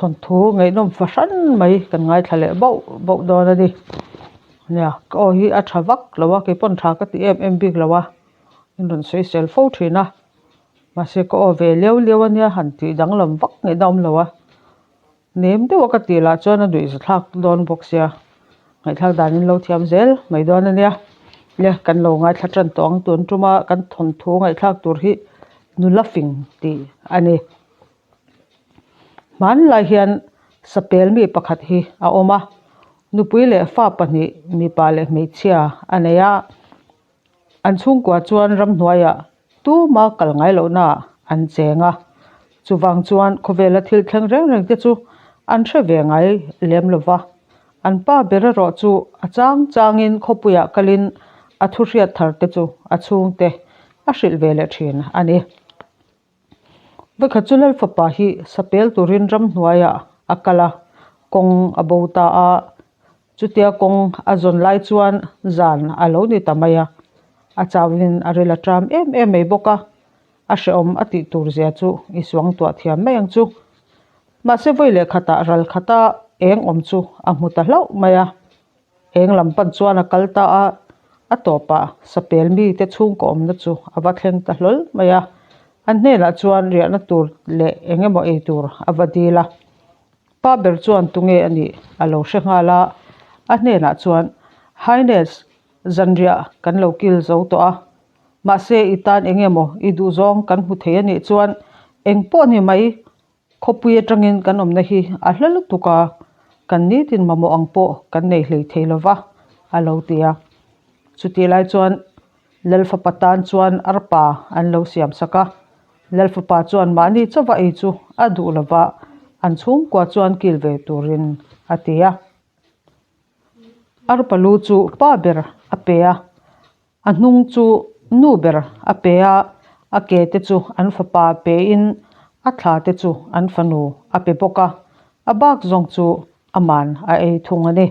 Thawnthu ngaihnawm fahran mai kan ngaithla leh bauh bauh dawn a ni. Nia ka aw hi a tha vak lo a keipawn tha ka ti em em bik lo a in rawn sawi sel fo thin a mahse ka aw ve leu leu a nia han tih danglam vak ngaihna awm lo a nem deuh a ka tih lah chuan a nuih zathlak dawn bawk sia ngaihthlak dan in lo thiam zel mai dawn a nia nia kan lo ngaithla tan tawh ang tun tuma kan thawnthu ngaihthlak tur hi nula fing tih a ni. Hmanlai hian sapel mi pakhat hi a awm a, nupui leh fa pahnih mipa leh hmeichhia a nei a, an chhungkua chuan ramhnuaiah tuma kal ngai lohna an cheng a, chuvang chuan khawvela thil thleng reng reng te chu an hre ve ngai lem lo va, an pa ber erawh chu a chang changin khawpuiah kalin a thu hriat thar te chu a chhungte a hrilh ve leh thin a ni. Vawikhat chu Lalfapa hi sapel turin ramhnuaiah a kal a, kawng a bo ta a. Chutia kawng a zawn lai chuan zan a lo ni ta mai a, a chauhin a ril a ṭam em em mai bawk a, a hrehawm a tih tur zia chu i suangtuah thiam mai ang chu. Mahse vawi leh khatah ral khata eng awm chu a hmu ta hlauh mai a. Eng lam pan chuan a kal ta a, a tawpah sapel mite chhungkaw awmna chu a va thleng ta hlawl mai a. An hnenah chuan riahna tur leh eng emaw ei tur a va dil a. Pa ber chuan tunge a nih a lo hre nghal a, a hnenah chuan, Highness, zanriah kan lo kil zo tawh a, mahse i tan eng emaw i duhzawng kan hmu thei a nih chuan eng pawh ni mai Khawpui atangin kan awmna hi a hla lutuk a, kan nitin mamawh ang pawh kan nei hlei thei lo va, a lo ti a. Chutih lai chuan Lalfapa tan chuan arpa an lo siam sak a, Lalfapa chuan mahni chauva ei chu a duh lo va, an chhungkua chuan kil ve turin a ti a. Arpa lu chu pa ber a pe a. A hnung chu nu ber a pe a, a ke te chu an fapa pein a thla te chu an fanu a pe bawk a, a bak zawng chu aman a ei thung a ni.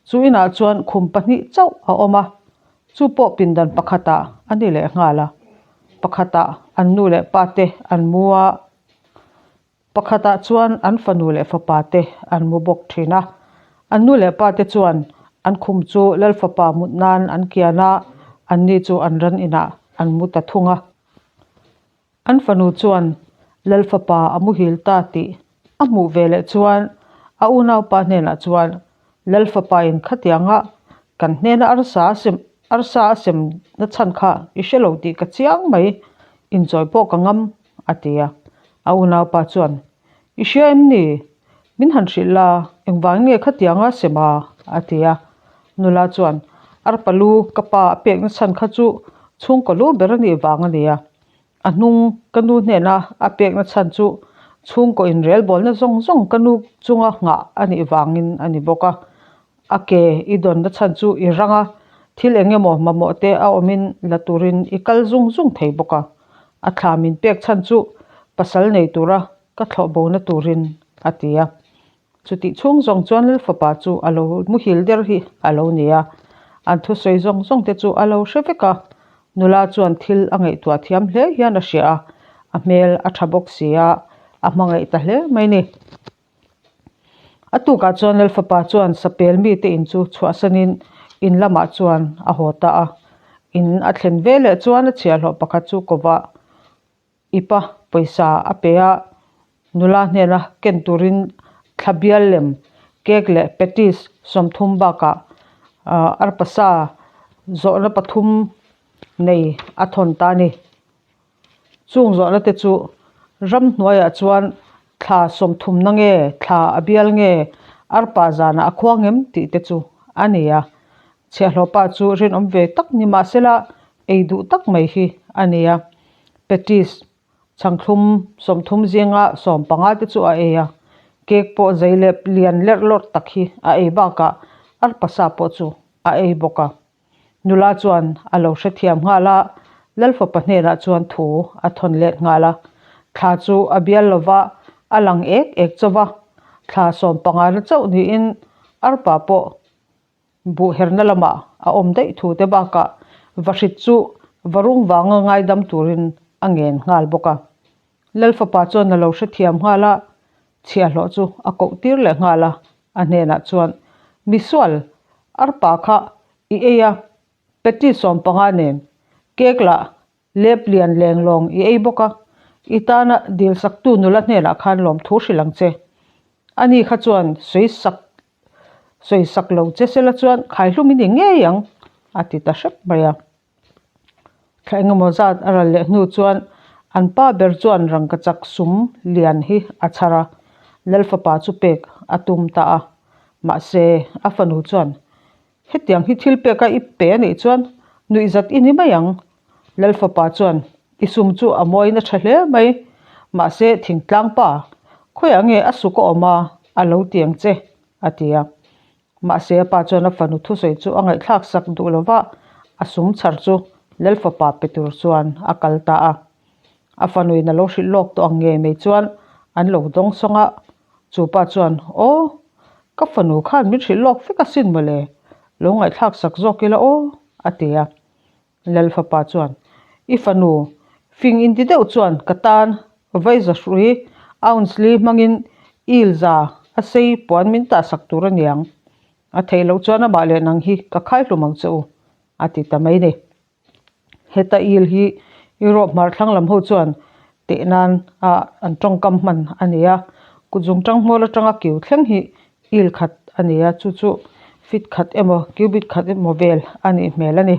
Chu inah chuan khum pahnih chauh a awm a, chu pawh pindan pakhatah a ni leh nghal a, pakhatah an nu leh pa te an mu a. Pakhatah chuan an fanu leh fapa te an mu bawk thin a, an nu leh pa te chuan an khum chu Lal fapa mut nan an kian a, anni chu an ran inah an mu ta thung a. An fanu chuan Lal fapa a muhil ta tih a hmuh ve leh chuan a unaupa hnenah chuan Lal fapa in khatianga kan hnena arsa a sem arsa a sem na chhan kha i hre lo tih ka chiang mai, inchawi pawh ka ngam a ti a. A unaupa chuan, I hria em ni? Min han hrilh la, engvang nge khatianga sem a? a ti a. Nula chuan, Arpa lu ka pa a pekna chhan kha chu chhungkaw lu ber a nih vang a ni a. A hnung ka nu hnena a pekna chhan chu chhungkaw inrelbawlna zawng zawng ka nu chunga nghah a nih vangin a ni bawk a. A ke i dawnna chhan chu i rang a, thil eng emaw mamawh te a awmin la turin i kal zung zung thei bawk a. A thla min pek chhan chu pasal nei tura ka thlawh bona turin a ti a. Chutih chhung zawng chuan Lal fapa chu a lo muhil der hi a lo ni a, an thusawi zawng zawng te chu a lo hre vek a. Nula chuan thil a ngaihtuah thiam hle hian a hria a, a hmel a tha bawk si a, a hmangaih ta hle mai ni. A tukah chuan Lalfapa chuan sapel mite in chu chhuahsanin in lamah chuan a haw ta a. In a thlen ve leh chuan a chhiahhlawh pakhat chu kovah ipa pawisa a pe a, nula hnena ken turin thla bial lem cake leh patties 30 bakah arpasa zawhna pathum nei a thawn ta a ni. Chung zawhna te chu ramhnuaiah chuan thla sawmthumna nge thla a bial nge arpa zanah a khuang em tih te chu a ni a. Chhiahhlawhpa chu rinawm ve tak ni mahsela ei duh tak mai hi a ni a. Patties chhangthlum 30 zinga 15 te chu a ei a. Cake pawh zei leh lian lerh lawrh tak hi a ei bakah arpa sa pawh chu a ei bawk a. Nula chuan a lo hrethiam nghal a, Lalfapa hnenah chuan thu a thawn let nghal a. Thla chu a bial lo va, a lang ek ek chauh va. Thla 15 na chauh niin arpa pawh buh herna lamah a awm daih thu te bakah vahrit chu varung vanga ngaidam turin a ngen nghal bawk a. Lalfapa chuan a lo hrethiam nghal a. Chhiahhlawh chu a koh tir leh nghal a, a hnenah chuan, Misual, arpa kha i ei a, patty 15 nen cake lah lep lian leng lawng i ei bawk a, i tana dil saktu nula hnenah khan lawmthu hrilh ang che. Ani kha chuan sawi sak sawi sak lo che sela chuan khaihlum i ni ngei ang, a ti ta hrep mai a. Thla engemaw zat a ral leh hnu chuan an pa ber chuan rangkachak sum lian hi a chhar a, Lalfapa chu pek a tum ta a. Mahse, a fanu chuan, Hetiang hi thil peka i pe a nih chuan nuihzat i ni mai ang. Lalfapa chuan, I sum chu a mawiin a tha hle mai, mahse thingtlang pa, khawiah nge a suk a awm a, a lo ti ang che, a ti a. Mahse a pa chuan a fanu thusawi chu a ngaihthlak sak duh lo va, a sum chhar chu Lalfapa pe tur chuan a kal ta a. A fanuin a lo hrilh lawk tawh ang ngei mai chuan an lo dawng sawng a, chu pa chuan, Aw, ka fanu khan min hrilh lawk vek asin mawle, lo ngaihthlak sak zawk ila aw, a ti a. Lalfapa chuan, I fanu, fing inti deuh chuan ka tan vaiza hrui ounce li hmangin il za a sei puan min tah sak tur a niang. A theih loh chuan amah leh nang hi ka khai hlum ang che u, a ti ta mai ni. Heta il hi Europe hmar thlang lam ho chuan teh nan a an tawngkam hman a ni a, kutzung tang hmual atanga kiu thleng hi il khat a ni a, chu chu feet khat emaw cubit khat emaw vel a nih hmel a ni.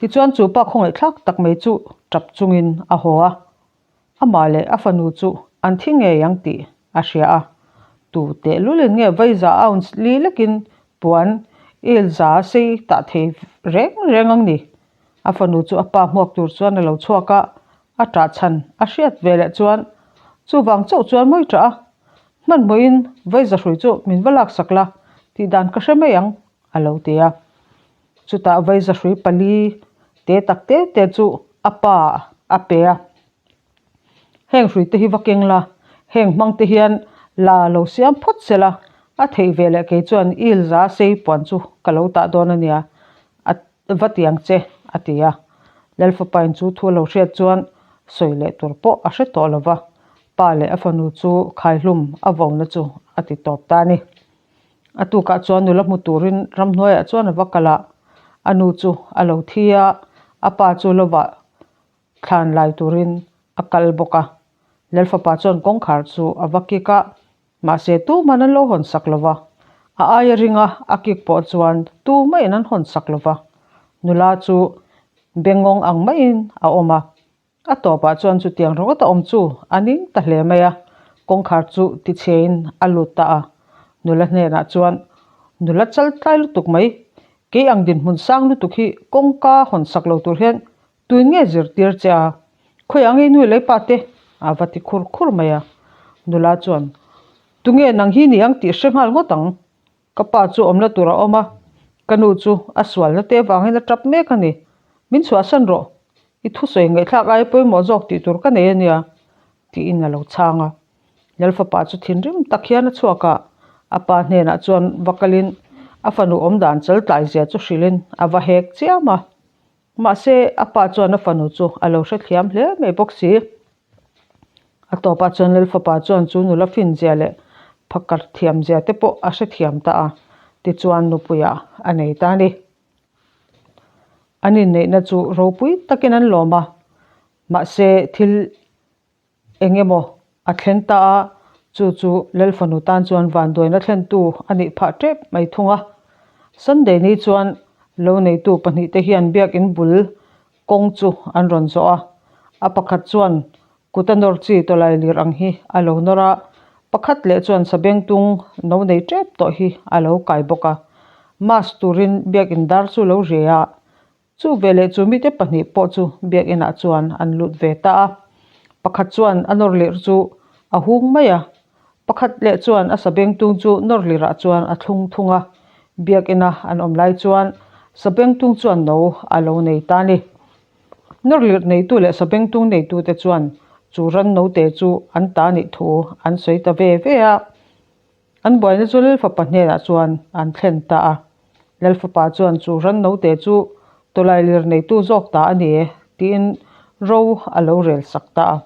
Tichuan chu pa khawngaihthlak tak mai chu tap chungin a haw a, amah leh a fanu chu an thi ngei ang tih a hria a, tu tehlulin nge vaiza ounce li lekin puan il za sei tah thei reng reng ang ni. A fanu chu a pa hmuak tur chuan a lo chhuak a, a ṭah chhan a hriat ve leh chuan chuvang chauh chuan mawi ṭah a, hmanhmawhin vaiza hrui chu min va laksak la tih dan ka hre mai ang a lo ti a. Chutah vaiza hrui pali te tak te te chu a pa a pe a. Heng hrui te hi va keng la, heng hmang te hian la lo siam phawt se la, a theih ve leh kei chuan il za sei puan chu ka lo tah dawn a nia, a va ti ang che, a ti a. Lalfapain chu thu a lo hriat chuan sawi leh tur pawh a hre tawh lo va, pa leh a fanu chu khaihlum a vona chu a ti tawp ta a ni. A tukah chuan nula hmu turin ramhnuaiah chuan a va kal a, a nu chu a lo thi a, a pa chu lovah thlan lai turin a kal bawk a. Lalfapa chuan kawngkhar chu a va kik a, mahse tuman an lo hawn sak lo va. A aia ringa a kik pawh chuan tumahin an hawn sak lo va. Nula chu bengngawng ang maiin a awm a. A tawpah chuan chutiang ringawt a awm chu a ning ta hle mai a, kawngkhar chu tichhein a lut ta a. Nula hnenah chuan, Nula chal tlai lutuk mai, kei ang dinhmun sang lutuk hi kawngka hawn sak lo tur hian Tuin nge zirtir che a? Khawiah nge nui lei pa te? A va ti khur khur mai a. Nula chuan, Tunge nang hi ni ang tih hre nghal ngawt ang. Ka pa chu awmna tur a awm a, ka nu chu a sualna te vangin a tap mek a ni. Min chhuahsan rawh. I thusawi ngaihthlak aia pawimawh zawk tih tur ka nei a nia, tiin a lo chhang a. Lalfapa chu thinrim tak hian a chhuak a, a pa hnenah chuan va kalin a fanu awmdan chaltlai zia chu hrilhin a va hek chiam a. Mahse, a pa chuan a fanu chu a lo hrethiam hle mai bawk si. A tawpah chuan Lalfapa chuan chu nula finzia leh phakar thiamzia te pawh a hrethiam ta a, tichuan nupuiah a nei ta a ni. An inneihna chu ropui takin an lawm a, mahse thil Eng emaw a thleng ta a, chu chu Lalfanu tan chuan vanduaina thlentu a nih phah tep mai thung a. Sunday ni chuan lo neitu pahnihte hian biakin bul kawng chu an rawn zawh a, a pakhat chuan kut a nawr chi tawlai lir ang hi a lo nawr a, pakhat leh chuan sabengtung no nei tep tawh hi a lo kai bawk a. Mass turin biakin dar chu lo ri a, Chu veleh chu mite pahnih pawh chu biakinah chuan an lut ve ta a. Pakhat chuan a nawr lir chu a hung mai a, pakhat leh chuan a sabengtung chu nawr lirah chuan a thlung thung a. Biakina an awm lai chuan sabengtung chuan no a lo nei ta a ni. Nawr lir neitu leh sabengtung neitute chuan chu ran note chu an ta nih thu an sawi ta ve ve a. An buaina chu Lalfapa hnenah chuan an thlen ta a. Lalfapa chuan chu ran note chu tawlai lir neitu zawk ta a ni e tiin ro a lo rel sak ta a.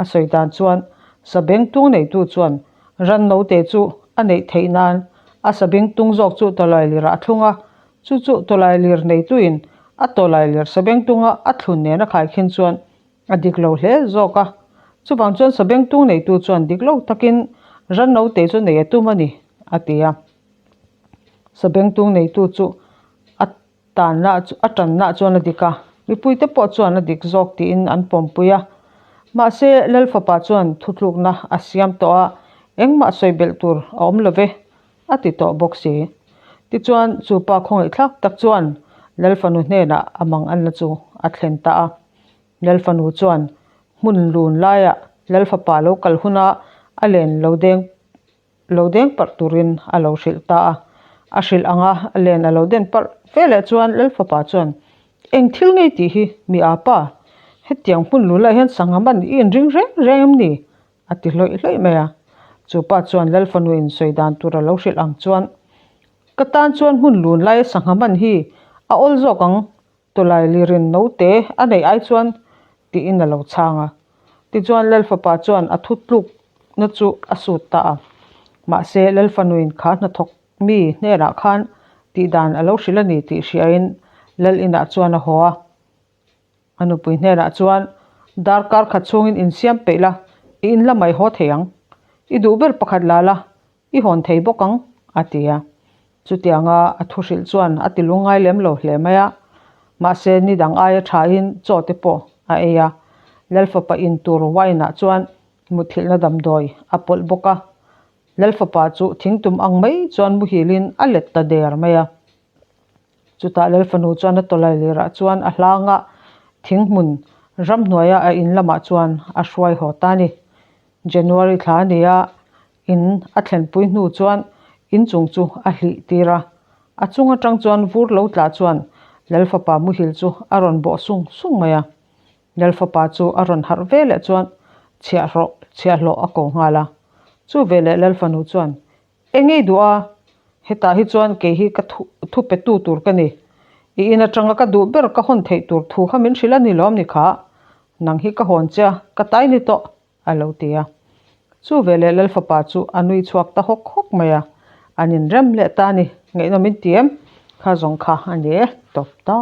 A sawi dan chuan Sabengtung neitu chuan. Ran note chu a neih theih nan a sabengtung zawk chu tawlailirah a thlung a, chu chu tawlailir neituin a tawlailir sabengtunga a thlun nen a khaikhin chuan a dik lo hle zawk a. Chuvang chuan sabengtung neitu chuan dik lo takin ran note chu nei a tum a ni, a ti a. Sabengtung neitu chu a Tanna a tanna chuan a dik a, mipuite pawh chuan a dik zawk tiin an pawmpui a. Mahse, Lal fapa chuan thutlukna a siam tawh a, engmah sawi belh tur a awm lo ve, a ti tawh bawk si. Tichuan, chu pa khawngaihthlak tak chuan Lal fanu hnenah a mang anna chu a thlen ta a. Lal fanu chuan hmun lun laiah Lal fapa lo kal huna a len lo deng lo deng parh turin a lo hrilh ta a. A hrilh ang a, a len a lo den parh ve leh chuan Lalfapa chuan, Eng thil ngei tih hi mi a pa? Hetiang hmun lu laiah hian sangha man i inring reng reng em ni? a ti hlawih hlawih mai a. Chu pa chuan Lalfanu insawi dan tur a lo hrilh ang chuan, Ka tan chuan hmun lun laia sangha man hi a awl zawk ang Tawlai lirin note a neih ai chuan tiin a lo chhang a. Tichuan Lalfapa chuan a thu tlukna chu a sut ta a. Mahse Lalfanuin kha hnathawk mi hnenah khan tihdan a lo hrilh a ni tih hriain Lal inah chuan a haw a. A nupui hnenah chuan darkar khat chhungin insiam peih la, i in lamah i haw thei ang. I duh ber pakhat la la, I hawn thei bawk ang, a ti a. Chutianga a thu hrilh chuan a ti lungngai lem lo hle mai a. Mahse, ni dang aia thain chaw te pawh a ei a. Lalfapa in tur wine-ah chuan muthilhna damdawi a pawlh bawk a. Lalfapa chu thingtum ang mai chuan muhilin a let ta der mai a. Chutah Lalfanu chuan a tawlai lirah chuan a hlanga thinghmun ramhnuaia a in lamah chuan a hruai haw ta a ni. January thla a ni a, In a thlenpui hnu chuan in chung chu a hlih tir a, a chung atang chuan vur lo tlah chuan Lalfapa muhil chu a rawn bawh sung sung mai a. Lalfapa chu a rawn harh ve leh chuan chhiahhlawh chhiahhlawh a ko nghal a. Chu veleh Lalfanu chuan, Eng ngei duh a, hetah hi chuan kei hi ka thu thu petu tur ka ni. I in atanga ka duh ber ka hawn theih tur thu kha min hrilh a ni lawm ni kha. Nang hi ka hawn che a, ka tai ni tawh. a lo ti a. Chu veleh Lalfapa chu a nui chhuak ta hawk hawk mai a, an inrem leh ta a ni, ngaihnawm in ti em? Kha zawng kha a ni e, tawp ta.